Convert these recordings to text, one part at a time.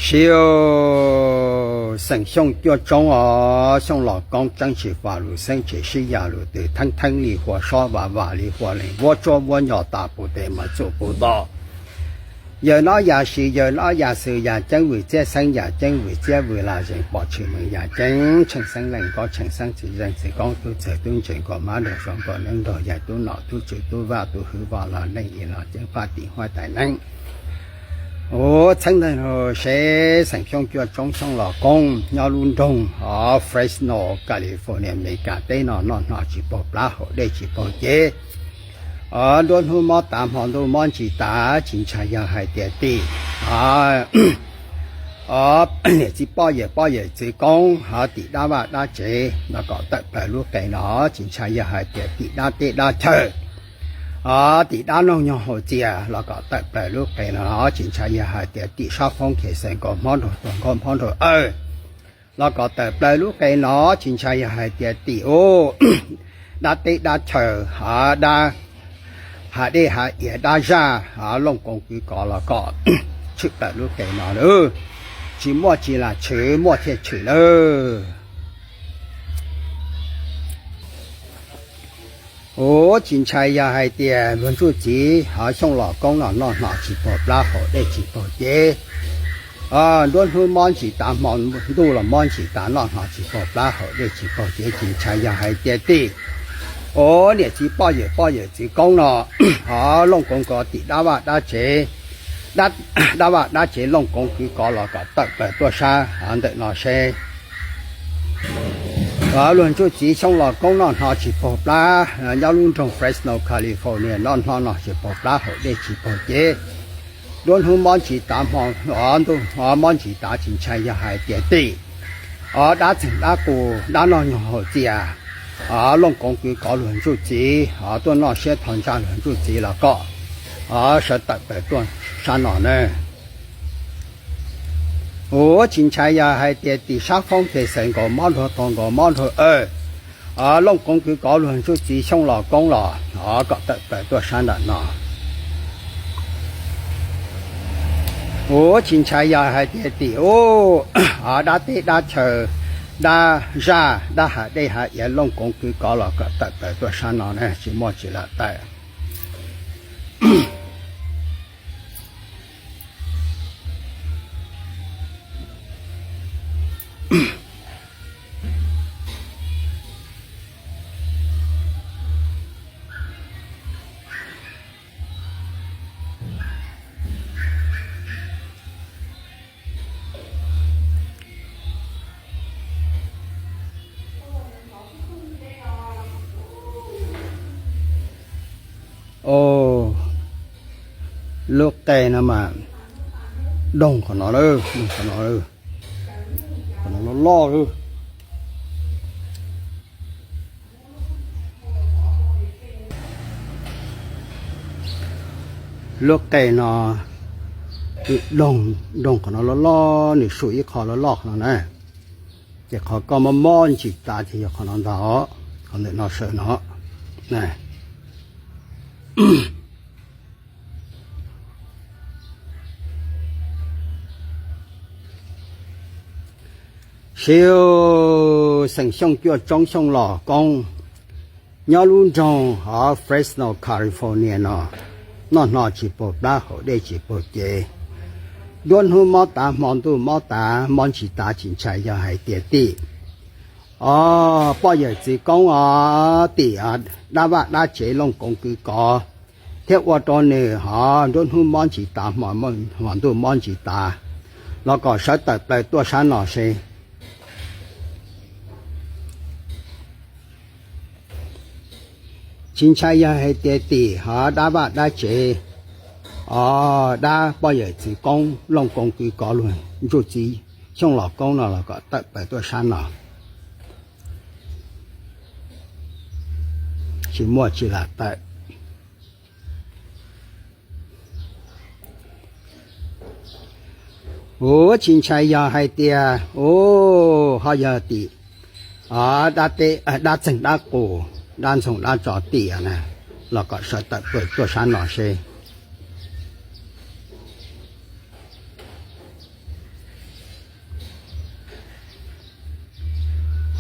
Siv, xeem Xyooj cuaj tsoob os, Xyooj Los Koob tseeb tsis fam lus xeeb tsis sib yam lus twm, theeb theeb li hua sob, vam vam li hua lees, vuab tsuab vuab nyos, tas pus tes mas txuas pus to. Yawg nob yam siv, yawg nob yam xwm, yam ceeb vwm txiab xeeb, yam ceeb vwm txiab vwm lam zeem, pom tshwm meem yam ceeb, tsheej xeeb leej nkaub, tsheej xeeb txiv zeej txiv koob, tub txawg tub ntseeg, nkaus mab nraug suav, nkaus neeb nraug yaig, tub nom tub tswv, tub vaj tub hwv, voj los neej, ib los ceeb faj, tim huab tais neeb. Ua txheeb ntawd seb xeem Xyooj cuaj tsoob, Xyooj Los Koob nyob lub nroog hov Fresno, California, Amelikas teb no noj hno tsis paug plab, haus dej tsis paug cev. Os, nruab hnub mob tav, hmo ntuj mob ntsis tav, tsis ntshai yog hais tias tim, os, niam txiv poj yawm, poj yawm txiv koob, hov tim dab vaj dab tsev los kom tawm plaws lub qe no, tsis ntshai yog hais tias tim dab teb dab chaw, os, tim dab noog nyoog haus txias los kom tawm plaws lub qe no, tsis ntshai yog hais tias tim sab foob khes xees, nkaus hmob nraug tuag, nkaus hmob nraug awj los kom tawm plaws lub qe no, tsis ntshai yog hais tias tim ub dab teb dab chaw, hov dab hav dej hav iav, dab zaj, hov looj koov kwv kov los kom tshwm plaws lub qe no lawm. Tsis muaj tsis lam tshwm, muaj thiaj tshwm lawm. Ua tsis ntshai yog hais tias luag ntsuj txiv hov Xyooj Los Koob no noj hno tsis paug plab, haus dej tsis paug cev. Nruab hnub mob ntsis tav, hmo ntuj los mob ntsis tav, noj hno tsis paug plab, haus dej tsis paug cev, tsis ntshai yog hais tias tim ua niam txiv poj yawm, poj yawm txiv koob no, hov looj koov kwv kov tim dab vaj dab tsev, dab vaj dab tsev looj koov kwv kov los kom tawm plaws tuaj sab ntawm no seb. Luag ntsuj txiv Xyooj Los Koob noj hno tsis paug plab, nyob lub nroog Fresno, California noj hno no tsis paug plab, haus dej tsis paug cev. Nruab hnub mob ntsis tav, hmo ntuj mob ntsis tav, tsis ntshai yog hais tias tim os dab txeeg dab qus, dab noog nyoog haus txias, os looj koov kwv kov luag ntsuj txiv, os tuaj noj siab tho ntsaj luag ntsuj txiv los kom os sawv tawm plaws tuaj sab no na. Ua tsis ntshai yog hais tias tim sab foob khes xees, nkaus mob nraug tuag, nkaus mob nraug awj, os looj koov kwv kov luag ntsuj txiv Xyooj Los Koob los os kom tawm plaws tuaj sab nram no. Ua tsis ntshai yog hais tias tim ub os dab teb dab chaw, dab zaj, dab hav dej hav iav, looj koov kwv kov los kom tawm plaws tuaj sab no na, tsis muaj tsis lam tawm. Lub qe no mas doog qhov no, doog qhov no, qhov no loj loj lawm. Lub qe no doog, doog qhov no loj loj, nws su ib qho loj loj qhov no na. Ces qhov koj mob mob ntsis tav ces yog qhov no ntag, qhov ntawm no sawv no. Siv, xeem Xyooj cuaj tsoob, Xyooj Los Koob, nyob lub nroog hov Fresno, California no, noj hno tsis paug plab, haus dej tsis paug cev. Nruab hnub mob tav, hmo ntuj mob tav, mob ntsis tav, tsis ntshai yog hais tias tim os poj yawm txiv koob os, tim dab vaj dab tsev, looj koov kwv kov thiab ua rau nws hov nruab hnub mob ntsis tav, hmo ntuj mob ntsis tav los kom sawv tawm plaws tuaj sab no seb. Tsis ntshai yog hais tias tim hov dab vaj dab tsev os, dab poj yawm txiv koob, looj koov kwv kov luag ntsuj txiv Xyooj Los Koob no los kom tawm plaws tuaj sab no. Tsis muaj tsis lam tawm. Ua tsis ntshai yog hais tias ua ho yog tim dab teb, dab txeeg dab qus, dab ntxoog dab tso tim na, los kom sawv tawm plaws tuaj sab no seb.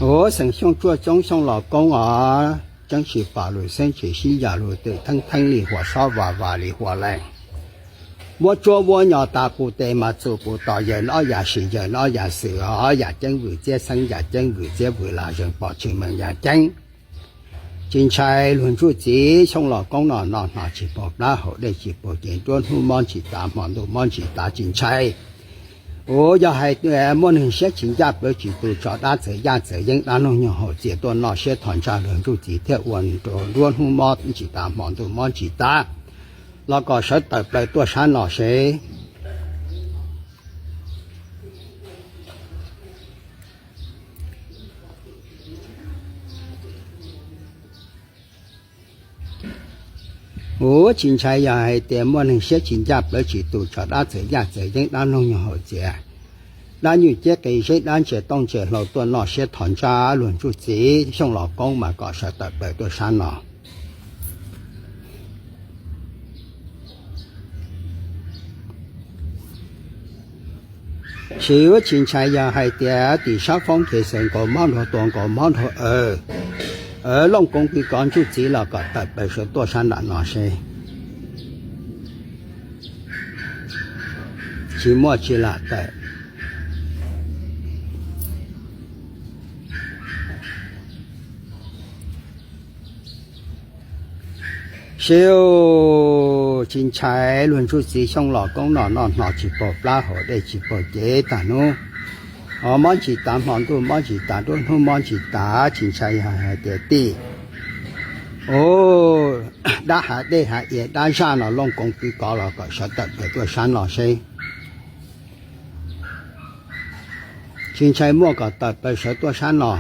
Ua xeem Xyooj tsuaj coob Xyooj Los Koob os, tseeb tsis pom lus xeeb tsis sib yam lus twm theeb theeb li huas sob vas vas li huas leej. Muab tsuab muab nyo tas pus tes mas txus pus tos, yawm ob yam sim yawm ob yam xwm os, yam ceeb vwm txiab xeeb, yam ceeb vwm txiab vwm lam zeem pom tshwm meem yam ceeb. Tsis ntshai luag ntsuj txiv Xyooj Los Koob no no hno tsis pom plab haus dej tsis pom cev, nruab hnub mob ntsis tas hmo ntuj mob ntsis tas tsis ntshai. Ua yog hais tias muaj neeg siab tsis ncaj plawv tsis tu tso dab txawm yaj txawm yeeb dab noog nyoog haus txias tuaj noj siab thom ntsaj luag ntsuj txiv thiaj ua nruab hnub mob ntsis tas hmo ntuj mob ntsis tas los kom sawv tawm plaws tuaj sab no seb. Ua tsis ntshai yog hais tias muaj neeg siab tsis ncaj plawv tsis tu tso dab txawm yaj txawm yeeb dab noog nyoog haus txias, dab nyuj ciab qis zeb dab ntsia tooj ntsia hlau tuaj noj siab thom ntsaj luag ntsuj txiv Xyooj Los Koob mas kom sawv tawm plaws tuaj sab no. Sis ua tsis ntshai yog hais tias tim sab foob kev xeem nkaus mob nraug tuag nkaus mob nraug aws, looj koov kwv kov ntsuj txiv los kom tawm plaws sawv tuaj sab nram no seb. Tsis muaj tsis lam tawm. Siv, tsis ntshai luag ntsuj txiv Xyooj Los Koob no noj hno tsis pom plab haus dej tsis pom cev tag hnub, mob ntsis tas hmo ntuj mob ntsis tas nruab hnub mob ntsis tas tsis ntshai yog hais tias tim dab hav dej hav iav dab zaj no looj koov kwv kov los kom sawv tawm plaws tuaj sab no seb. Tsis ntshai muaj kom tawm plaws sawv tuaj sab no.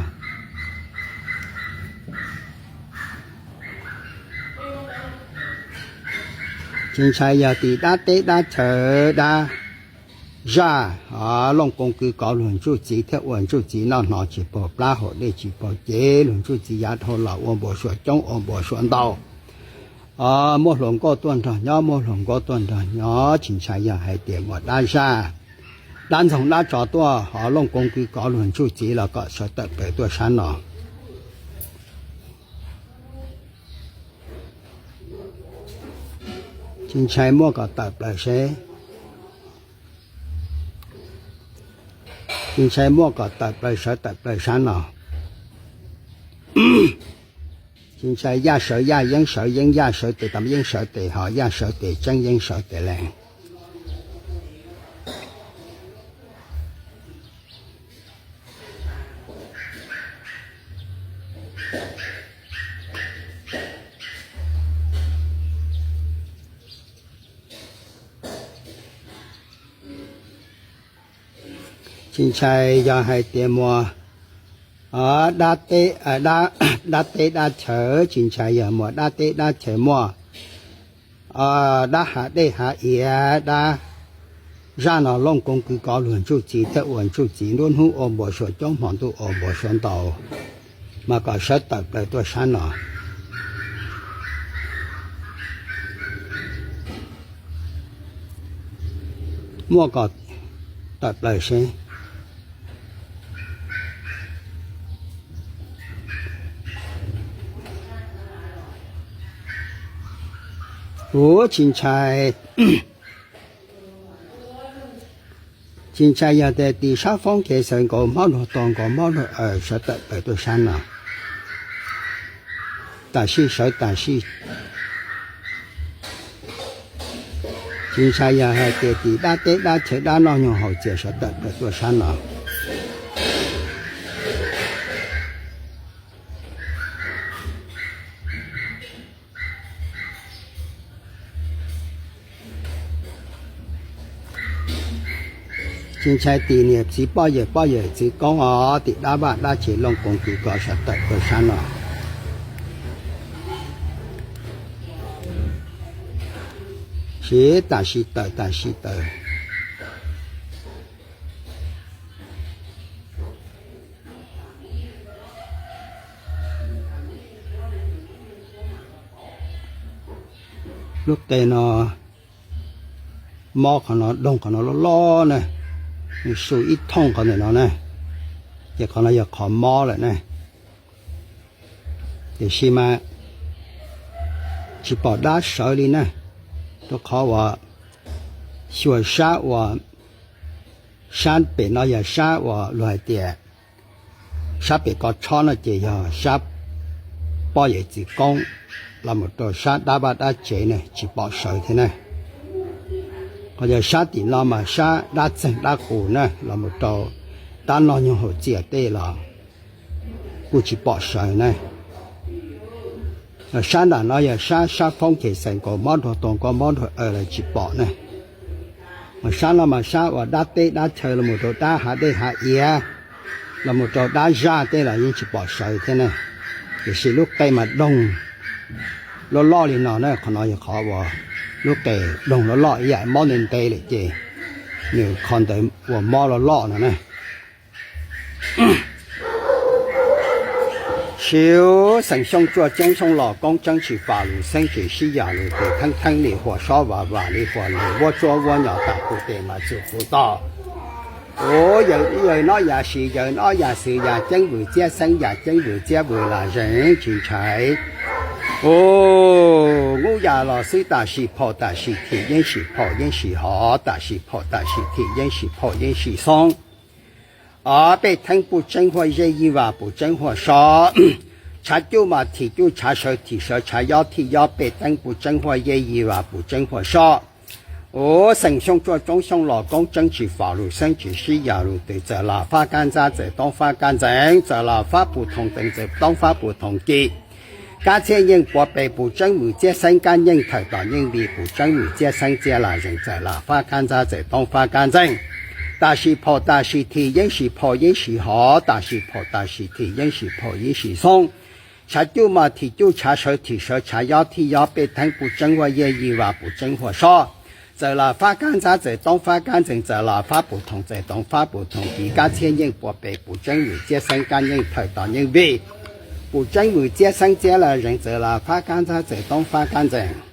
Tsis ntshai yog tim dab teb dab chaw dab zaj, looj koov kwv kov luag ntsuj txiv thiaj ua ntsuj txiv noj hno tsis pom plab haus dej tsis pom cev, luag ntsuj txiv yav dhau los ua npau suav coob ua npau suav ntau. Muaj hluas nkauj tuaj nrog nyob muaj hluas nkauj tuaj nrog nyob tsis ntshai yog hais tias muaj dab zaj, dab ntxoog dab tsov tuaj ho looj koov kwv kov luag ntsuj txiv los kom sawv tawm plaws tuaj sab no. Tsis ntshai muaj kom tawm plaws seb. Tsis ntshai muaj kom tawm plaws sawv tawm plaws sab no. Tsis ntshai yaj sawv yaj yeeb sawv yeeb yaj sawv tes tas yeeb sawv tes ho yaj sawv tes tseeb yeeb sawv tes leej. Tsis ntshai yog hais tias muaj dab teb dab chaw, tsis ntshai yog muaj dab teb dab chaw muaj dab hav dej hav iav dab zaj no looj koov kwv kov luag ntsuj txiv thiaj ua ntsuj txiv nruab hnub ua npau suav coob hmo ntuj ua npau suav ntau, mas kom sawv tawm plaws tuaj sab no. Muaj kom tawm plaws seb. Ua tsis ntshai, tsis ntshai yog tias tim sab foob kev xaws nkaus mob luag tuag nkaus mob luag aws sawv tawm plaws tuaj sab no. Tam sim sawv tam sim, tsis ntshai yog hais tias tim dab teb dab chaw dab noj nyoog haus txias sawv tawm plaws tuaj sab no. Tsis ntshai tim niam txiv poj yawm poj yawm txiv koob os, tim dab vaj dab tsev looj koov kwv kov sawv tawm tuaj sab no. Sim tam sim tawm tam sim tawm. Lub qe no mob qhov no, doog qhov no loj loj na, nws su ib thooj qhov ntawm no na. Ces qhov no yog qhov mob lawm na. Tiam sis mas tsis pom dab sawv li na, rau qhov uas xyuas sab uas, sab pem no yog sab uas luag hais tias sab pem ko tshob no ces yog sab poj yawm txiv koob, los mus rau sab dab vaj dab tsev na tsis pom sawv thiab na. Qhov yog sab tim no mas sab dab txeeg dab qus na los mus rau dab noj nyoog haus txias tej los kuj tsis pom sawv na. Sab nram no yog sab, sab foob ces xeem nkaus mob nrog tog nkaus mob nrog aws los tsis pom na. Mas sab no mas sab uas dab teb dab chaw los mus rau dab hav dej hav iav, los mus rau dab zaj tej los yeej tsis pom sawv thiab na. Tiam sis lub qe mas doog loj loj li no na, qhov no yog qhov uas lub qe doog loj loj ib yam mob ntev ntev lawm ces nws qhov ntawd uas mob loj loj no na. Siv xeem Xyooj tsuaj tseeb Xyooj los koob tseeb tsis fam lus xeeb tsis sib yam lus tus theeb theeb li huas sob vam vam li huas lus vuab tsuab vuab nyos tam tus tes mas txuas kuv toj. Uv, yawg nob yas sis yawg nob yas xwm yas ceeb vwm txiab xeeb yas ceeb vwm txiab vwm lam zeeg tsis ntshai. Uv, nub yas los xwb tam sim phom tam sim thim yeej sim phom yeej sim hov tam sim phom tam sim thim yeej sim phom yeej sim xoob. Ob peb theeb puj tseeb huaj yej yij vam puj tseeb huaj sob. Tshav cuj mas thim cuj tshav sawv thim sawv tshav yob thim yob peb teeb puj tseeb huaj yej yij vam puj tseeb huaj sob. Uv, xeem Xyooj tsuaj tseeb Xyooj los koob tseeb tsis fam lus xeeb tsis sib yam lus tus txawm lam fab kab ntxab txawm toob fab kab ntxeev txawm lam fab puv thoom teev txawm toob fab puv thoom kis. Kab txhiaj yeej puav pes puv tseeb vwm txiab xeeb kab yeej thawm tom yeej vim puv tseeb vwm txiab xeeb txiab lam zeeg txawm lam fab kab ntxab txawm toob fab kab ntxeev. Tam sim phom tam sim thim yeej sim phom yeej sim hov tam sim phom tam sim thim yeej sim phom yeej sim xoob. Tshav cuj mas thim cuj tshav sawv thim sawv tshav yob thim yob peb theeb puj tseeb huaj yej yij vam puj tseeb huaj sob. Txawm lam fab kab ntxab txawm toob fab kab ntxeev txawm lam fab puv thoom txawm toob fab puv thoom kis kab txhiaj yeej puav pes puv tseeb vwm txiab xeeb kab yeej thawm tom yeej vim puv tseeb vwm txiab xeeb txiab lam zeeg txawm lam fab kab ntxab txawm toob fab kab ntxeev.